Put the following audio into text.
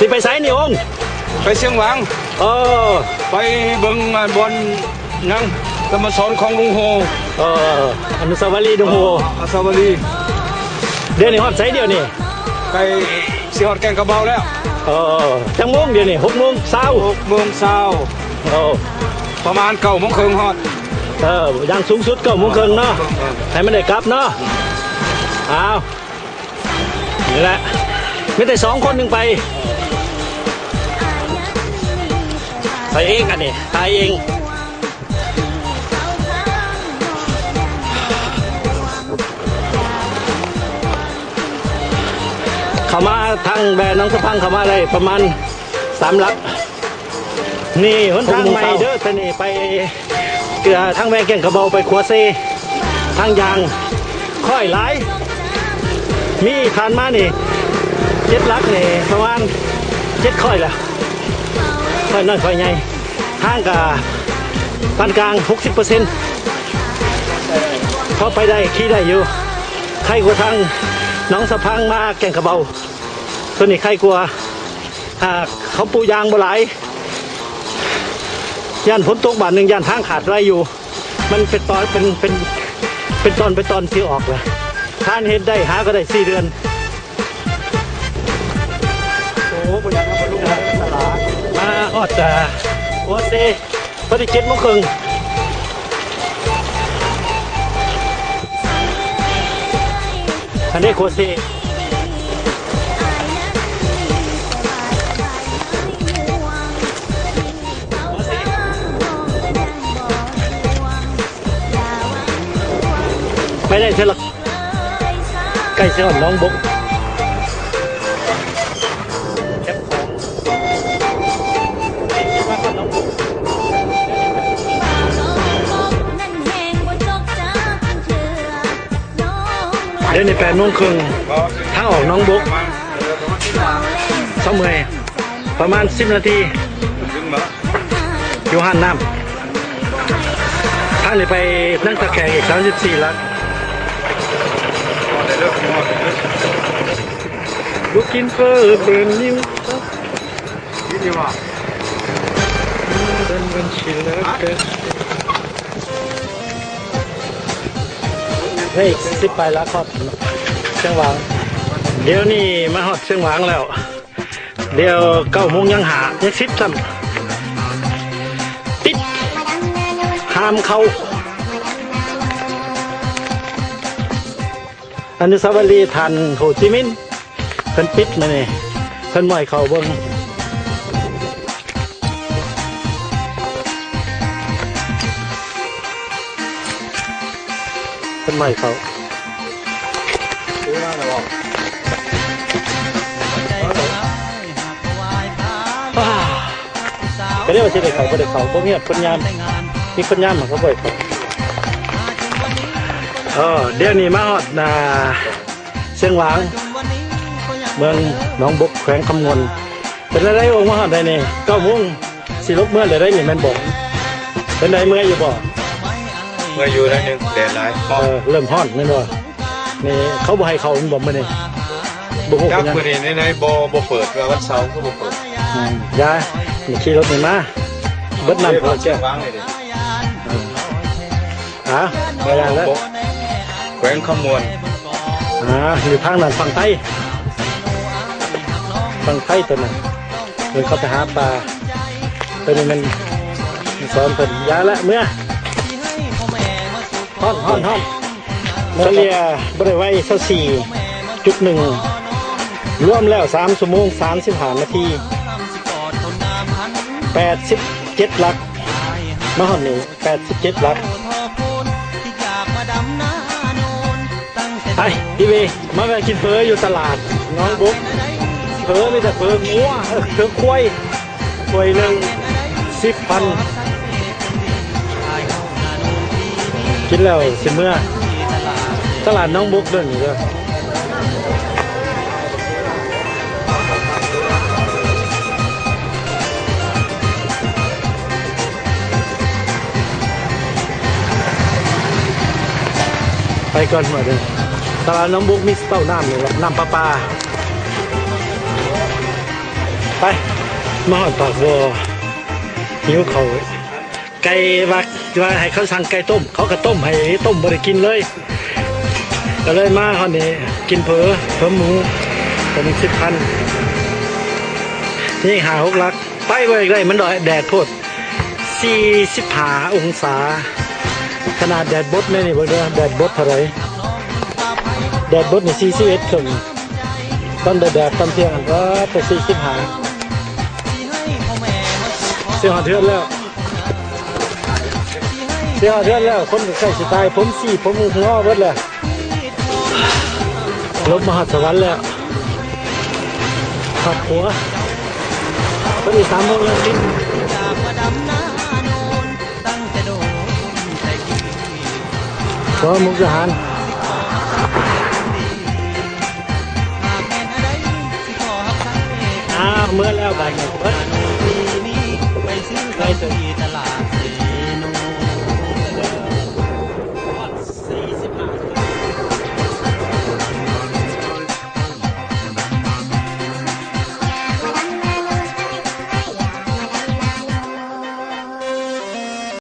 ຊິໄປໃສນີ້ອົງ? ໄປຊຽງຫວາງ. ເອີ ໄປເບິ່ງບ່ອນຫຍັງ ສະໂມສອນຂອງລຸງໂຮ. ເອີ ອະນຸສາວະລີລຸງໂຮ ອະນຸສາວະລີ. ດຽວນີ້ຮອດໃສດຽວນີ້? ໃກ້ຊິຮອດແກ້ງກະເບົາແລ້ວ. ເອີ ຈັກໂມງດຽວນີ້? ຫົກໂມງຊາວ. ຫົກໂມງຊາວ. ໂອ້ ປະມານເກົ້າໂມງເຄິ່ງຮອດ. ເອີ ຢ່າງສູງສຸດເກົ້າໂມງເຄິ່ງເນາະ. ເອີ ໃຫ້ມັນໄດ້ກັບເນາະ. ອ້າວ ນີ້ແຫຼະ ມີແຕ່ສອງຄົນໜຶ່ງໄປ ໄປເອງ ອັນນີ້ ໄປເອງ. ເຂົ້າມາທາງແບໜອງສະພັງ ເຂົ້າມາໄດ້ປະມານສາມຫຼັກ. ນີ້ຫົນທາງໃໝ່ເດີ ແຕ່ນີ້ໄປ ເອີ ທາງແວງແກ້ງກະເບົາໄປຂົວເຊ ທາງຢ່າງຄ່ອຍຫຼາຍ. ມີຜ່ານມານີ້ເຈັດຫຼັກນີ້ ປະມານເຈັດຄ່ອຍລະ ຄ່ອຍນ້ອຍຄ່ອຍໃຫຍ່. ທາງກະປານກາງ ຫົກສິບເປີເຊັນ ພໍໄປໄດ້ ຂີ່ໄດ້ຢູ່. ໄຄກວ່າທາງໜອງສະພັງມາແກ້ງກະເບົາ ໂຕນີ້ໄຄກວ່າ. ຫາກເຂົາປູຢາງບໍ່ຫຼາຍ ຢ້ານຝົນຕົກບາດໜຶ່ງ ຢ້ານທາງຂາດໄວຢູ່. ມັນເປັນຕອນ ເປັນ ເປັນ ເປັນຕອນ ເປັນຕອນຊິອອກລະ. ທ່ານເຮັດໄດ້ ຫາກໍໄດ້ສີ່ເດືອນ. ໂອ້ ບໍ່ຢາກເອົາໄປລົງຕະຫຼາດ. ມາຮອດ ເອີ ໂອເຊ ພໍດີເຈັດໂມງເຄິ່ງ. ອັນນີ້ໂຄເຊ ໄປໄດ້ເທື່ອລະ ໃກ້ຊິຮອດໜອງບົກ. ດຽວນີ້ແປດໂມງເຄິ່ງ ທາງອອກໜອງບົກ. ເຊົາເມື່ອຍ ປະມານສິບນາທີ ຢູ່ຮ້ານນ້ຳ. ທາງນີ້ໄປນາງຕາແຂກອີກສາມສິບສີ່ຫຼັກ. Looking for a brand new. ເຮີ້ຍ ສິບປາຍຫຼັກ ຮອດຊຽງຫວາງ. ດຽວນີ້ມາຮອດຊຽງຫວາງແລ້ວ. ດຽວເກົ້າໂມງຍັງຫ້າ ຍັງສິບຊ້ຳ. ປິດ ຫ້າມເຂົ້າ. ອະນຸສາວະລີທ່ານໂຮຈິມິນ ເພິ່ນປິດມື້ນີ້ ເພິ່ນບໍ່ໃຫ້ເຂົ້າເບິ່ງ ເພິ່ນບໍ່ໃຫ້ເຂົ້າ. ກໍເລີຍວ່າຊິໄດ້ເຂົ້າ ບໍ່ໄດ້ເຂົ້າ ບໍ່ມີຄົນຍາມ ມີຄົນຍາມມັນກໍບໍ່ໃຫ້ເຂົ້າ. ເອີ ດຽວນີ້ມາຮອດໜ້າຊຽງຫວາງ ເມືອງໜອງບົກ ແຂວງຄຳມ່ວນ. ເປັນຈັ່ງໃດອົງ ມາຮອດໃດນີ້? ເກົ້າໂມງຊິລົງເມືອແລ້ວໃດນີ້ແມ່ນບໍ່? ເປັນໃດ ເມື່ອຍຢູ່ບໍ່? ເມື່ອຍຢູ່ໜ້ອຍໜຶ່ງ ແດດຫຼາຍ ເອີ ເລີ່ມຮ້ອນແມ່ນບໍ່? ນີ້ເຂົາບໍ່ໃຫ້ເຂົ້າແມ່ນບໍ່ມື້ນີ້? ບໍ່ຮູ້ ຈັກມື້ນີ້ໃນໆ ບໍ່ ບໍ່ເປີດ ວ່າວັນເສົາຄືບໍ່ເປີດ. ອືມ ຢ່າ ຂີ່ລົດນີ້ມາ ເບິດນ້ຳ ເປີດແກ້ວ ວາງເລີຍເດ້. ອາ ບໍ່ຢ່າງແລ້ວ ແຂວງຄຳມ່ວນ. ອາ ຢູ່ທາງນັ້ນ ຝັ່ງໄທ ຝັ່ງໄທໂຕນັ້ນ ເພິ່ນເຂົ້າໄປຫາປາ. ໂຕນີ້ແມ່ນສອນເພິ່ນ ຢ່າແລ້ວ ເມືອ ຮ້ອນ ຮ້ອນ ຮ້ອນ. ສະເລ່ຍບໍລິໄວ ຊາວສີ່ຈຸດໜຶ່ງ ລວມແລ້ວສາມຊົ່ວໂມງສາມສິບຫ້ານາທີ ແປດສິບເຈັດຫຼັກ ມາຮອດນີ້ແປດສິບເຈັດຫຼັກ. ໄປ ອີເວ ມາແວະກິນເຝີຢູ່ຕະຫຼາດໜອງບົກ. ເຝີ ມີແຕ່ເຝີງົວ ເອີ ເຝີຄວາຍ. ຖ້ວຍໜຶ່ງສິບພັນ ກິນແລ້ວຊິເມືອ. ຕະຫຼາດໜອງບົກເດີນີ້ເດີ. ໄປກ່ອນ ມາເດີ. ຕະຫຼາດໜອງບົກມີເຕົ້ານ້ຳນີ້ແຫຼະ ນ້ຳປະປາ. ໄປ ໄປ ມາຮອດປາກບໍ່ ຫິວເຂົ້າ. ໄກ່ວ່າ ວ່າໃຫ້ເຂົາສັ່ງໄກ່ຕົ້ມ ເຂົາກໍຕົ້ມໃຫ້ ຕົ້ມບໍ່ໄດ້ກິນເລີຍ. ກໍເລີຍມາຮອດນີ້ ກິນເຝີ ເຝີໝູ ຕົວໜຶ່ງສິບພັນ. ນີ້ຫ້າຫົກຫຼັກ ໄປບໍ່ຢາກໄດ້ ມັນດອຍ ແດດໂພດ ສີ່ສິບຫ້າອົງສາ. ຂະໜາດແດດບົດໃນນີ້ເບິ່ງເດີ ແດດບົດເທົ່າໃດ? ແດດບົດນີ້ສີ່ສິບເອັດເຄິ່ງ. ຕອນແດດໆ ຕອນທ່ຽງຫັ້ນ ເອີ ແຕ່ສີ່ສິບຫ້າ. ຊິຮອດເຮືອນແລ້ວ ຊິຮອດເຮືອນແລ້ວ. ຄົນກໍໃກ້ຊິຕາຍ ຜົມສີ ຜົມງໍເບິດແລ້ວ. ລົງມາຮອດສະຫວັນແລ້ວ ຄອບຄົວ ພໍດີສາມໂມງແລ້ວຕິດ ຕົວມຸກດາຫານ. ອ້າວ ເມືອແລ້ວບາດນີ້ ໄປ ໄປ ໄປ.